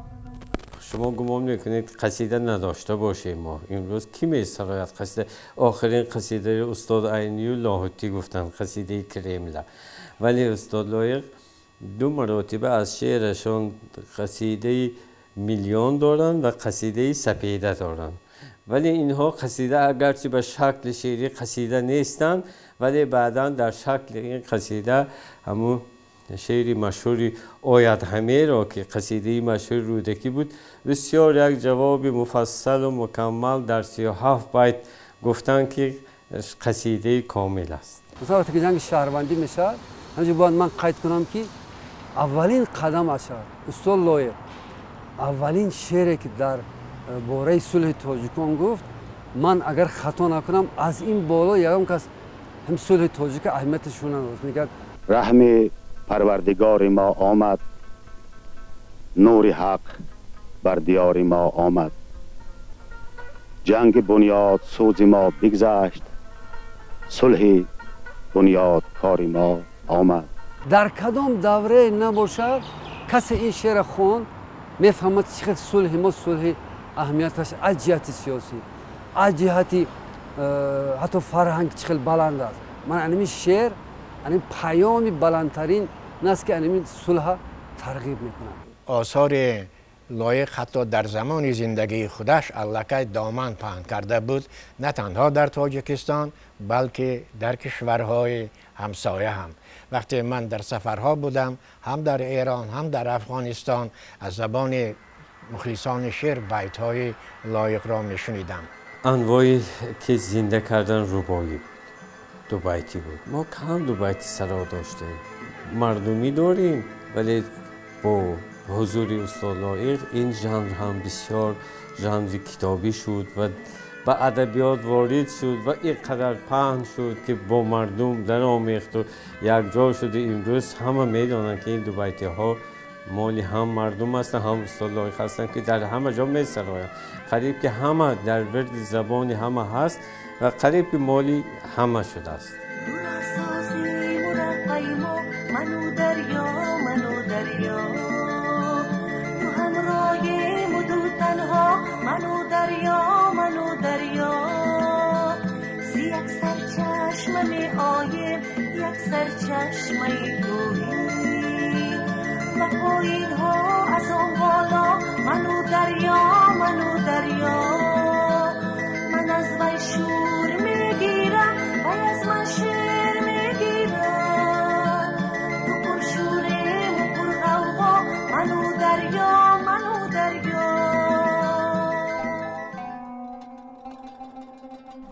Speaker 6: Шумо гумон мекунед қасида надошта бошем мо имрӯз? Ки месарояд қасида? Охирин қасидаи устод Айнию Лоҳутӣ гуфтанд, қасидаи Кремла. Вале устод Лоиқ ду маротиба аз шеърашон қасидаи миллион доранд ва қасидаи сапеда доранд. Вале инҳо қасида агарчи ба шакли шеърӣ қасида нестанд, вале баъдан дар шакли ин қасида ҳамун шеъри машҳури ояд ҳамеро, ки қасидаи машҳури Рӯдакӣ буд, бисёр як ҷавоби муфассалу мукаммал дар 37 байт гуфтанд, ки қасидаи комил аст.
Speaker 4: Масалан, вақте ки ҷанги шаҳрвандӣ мешавад, ҳаминҷо бояд ман қайд кунам, ки аввалин қадам ашад устод Лоиқ, аввалин шеъре ки дар бораи сулҳи тоҷикон гуфт, ман агар хато накунам, аз ин боло ягон кас ҳам сулҳи тоҷика аҳамияташро надост. Мегӯяд:
Speaker 1: раҳми парвардигори мо омад, нури ҳақ бар диёри мо омад, ҷанги бунёд сӯзи мо бигзашт, сулҳи бунёдкори мо омад.
Speaker 4: Дар кадом даврае набошад, касе ин шеъра хонд, мефаҳмад чӣ хел сулҳи мо сулҳи аҳамияташ аз ҷиҳати сиёсӣ, аз ҷиҳати ҳатто фарҳанг чӣ хел баланд аст. Ман анами шеър анами паёми баландтарин наст, ки анами сулҳа тарғиб мекунад.
Speaker 3: Осори Лоиқ ҳатто дар замони зиндагии худаш аллакай доман паҳн карда буд, на танҳо дар Тоҷикистон, балки дар кишварҳои ҳамсоя ҳам. Вақте ман дар сафарҳо будам, ҳам дар Эрон, ҳам дар Афғонистон, аз забони мухлисони шеър байтҳои Лоиқро мешунидам.
Speaker 6: Анвое ки зинда кардан рубоӣ буд, дубайтӣ буд. Мо кам дубайтӣ саро доштем, мардумӣ дорем, вале бо ҳузури устод Лоиқ ин жанр ҳам бисёр жанри китобӣ шуд ва به ادبیات وارد شد و اینقدر پهن شد که با مردم در آمیخت و یک جا شد. امروز همه میدانند که این دو بیتی ها مالی هم مردم هستند هم استاد لایق هستند که در همه جا می سرایند. قریب که همه در ورد زبان همه هست و قریب که مالی همه شده است.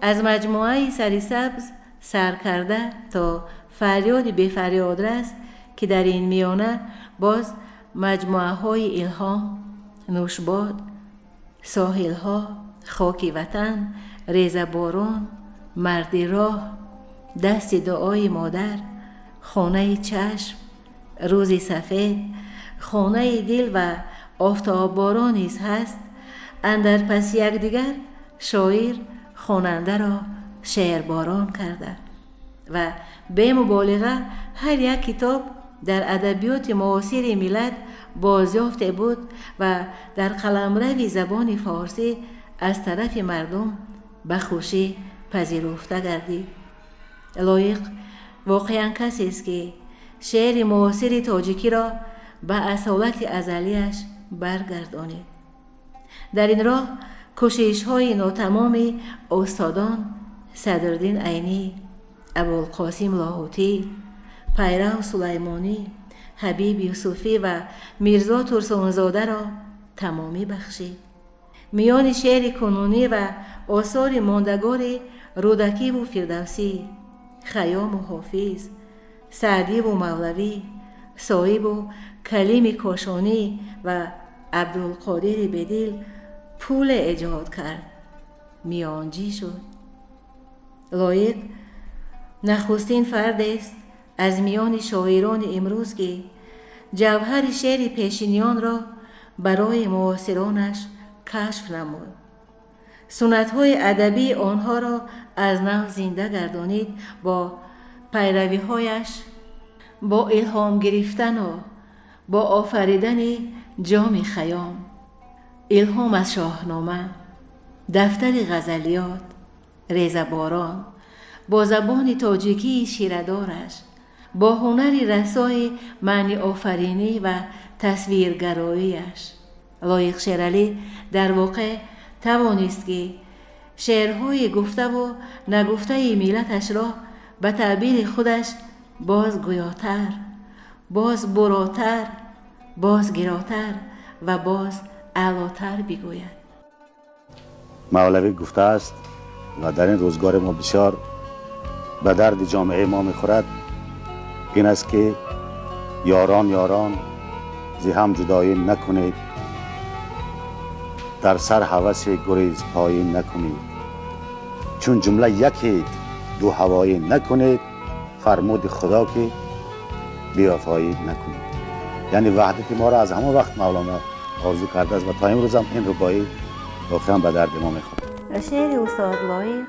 Speaker 2: از مجموعه سری سبز سر کرده تا فریاد بی فریاد رس که در این میانه باز مجموعه های الهام، نوشباد، ساحل ها، خاک وطن، ریزه باران، مرد راه، دست دعای مادر، خانه چشم، روز سفید، خانه دل و آفتاب باران نیز هست. اندر پس یکدیگر شاعر خواننده را شعرباران کرده و به مبالغه هر یک کتاب در ادبیات معاصر ملت بازیافته بود و در قلمرو زبان فارسی از طرف مردم به خوشی پذیرفته گردید. لایق واقعا کسی است که شعر معاصر تاجیکی را به اصالت ازلیش برگردانید. در این راه کوشش‌های ناتمام استادان صدرالدین عینی، ابوالقاسم لاهوتی، پیرو سلیمانی، حبیب یوسفی و میرزا ترسونزاده را تمامی بخشید. میان شعر کنونی و آثار ماندگار رودکی و فردوسی، خیام و حافظ، سعدی و مولوی، صائب و کلیم کاشانی و عبدالقادر بدیل پول ایجاد کرد، میانجی شد. لایق نخستین فرد است از میان شاعران امروز که جوهر شعر پیشینیان را برای معاصرانش کشف نمود، سنت‌های ادبی آنها را از نو زنده گردانید. با پیروی‌هایش، با الهام گرفتن و با آفریدن جام خیام، الهام از شاهنامه، دفتر غزلیات، ریزه باران، با زبان تاجیکی شیردارش، با هنر رسای معنی آفرینی و تصویرگراییش، لایق شیرعلی در واقع توانست که شعرهای گفته و نگفته ملتش را به تعبیر خودش باز گویاتر، باز براتر، باز گراتر و باز اعلاتر بگوید.
Speaker 8: مولوی گفته است و در این روزگار ما بسیار به درد جامعه ما میخورد، این است که یاران یاران ز هم جدایی نکنید، در سر هوس گریز پایی نکنید، چون جمله یکید دو هوایی نکنید، فرمود خدا که بی‌وفایی نکنید. یعنی وحدت ما را از همون وقت مولانا آرزو کرده است و تا امروز هم این رباعی واقعا به درد ما میخورد.
Speaker 2: شعر استاد لایق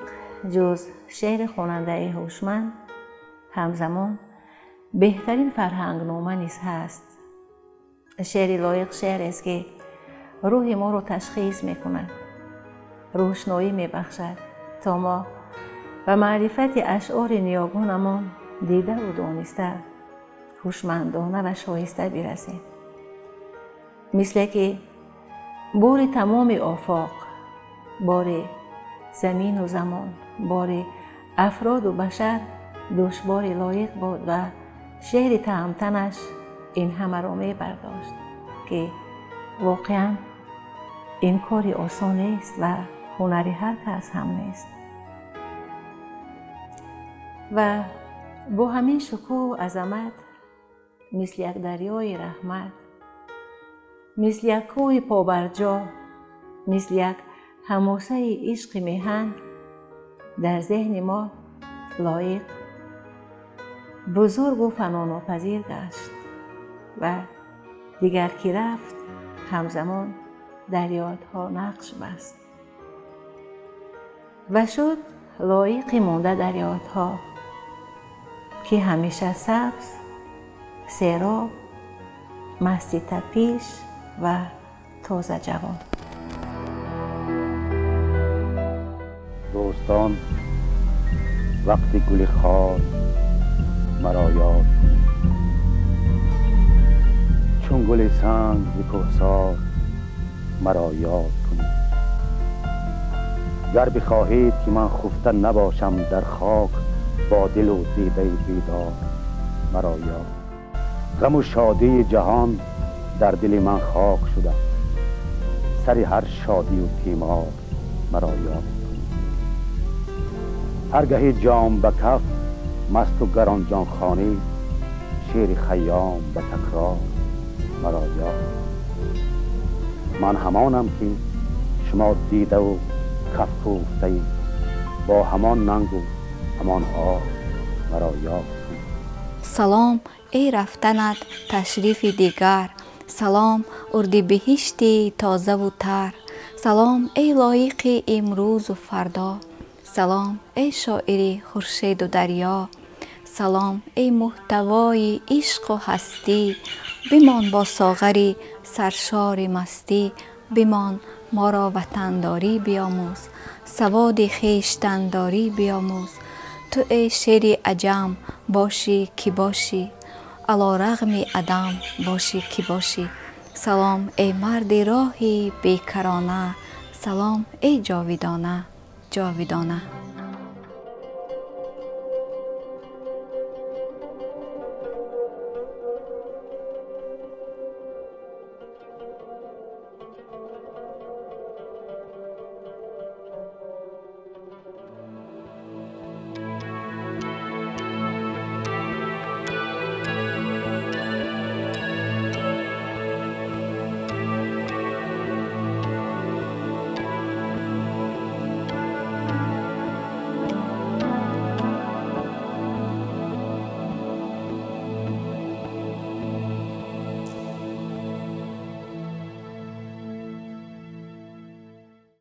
Speaker 2: جز شعر خواننده هوشمند همزمان بهترین فرهنگنامه نیز هست. شعر لایق شعر است که روح ما رو تشخیص میکند، روشنایی میبخشد تا ما به معرفت اشعار نیاگانمان دیده و دانسته، هوشمندانه و شایسته برسیم. مثل که بار تمام آفاق، بار زمین و زمان، بار افراد و بشر دشوار لایق بود و شعر تهمتنش این همه را می برداشت که واقعا این کاری آسان نیست و هنر هر کس هم نیست. و با همین شکوه و عظمت، مثل یک دریای رحمت، مثل یک کوه پابرجا، مثل یک ҳамосаи ишқи меҳан дар зеҳни мо Лоиқ бузургу фанонопазир гашт ва дигар ки рафт, ҳамзамон дар ёдҳо нақш баст ва шуд Лоиқи монда дар ёдҳо, ки ҳамеша сабз, сероб, масти тапиш ва тозаҷавон.
Speaker 8: Дӯстон, вақти гули хор маро ёд кунед, чун гули санг зи кӯҳсор маро ёд кунед. Гар бихоҳед, ки ман хуфта набошам дар хок, бо дилу дидаи бедор маро ёд. Ғаму шодии ҷаҳон дар дили ман хок шуда, сари ҳар шодию тимор маро ёд. Ҳар гаҳи ҷом ба каф масту гаронҷон хонӣ, шеъри Хайём ба такрор маро ёд. Ман ҳамонам, ки шумо дидаву каф кӯфтаед, бо ҳамон нангу ҳамон ор маро ёд.
Speaker 12: Салом, эй рафтанат ташрифи дигар, салом, урдибиҳишти тозаву тар, салом, эй Лоиқи имрӯзу фардо, салом, эй шоири хуршеду дарё, салом, эй муҳтавои ишқу ҳастӣ. Бимон бо соғари саршори мастӣ, бимон, моро ватандорӣ биомӯз, саводи хештандорӣ биомӯз. Ту эй шери аҷам бошӣ ки бошӣ, алорағми адам бошӣ ки бошӣ. Салом, эй марди роҳи бекарона, салом, эй ҷовидона, ҷовидона.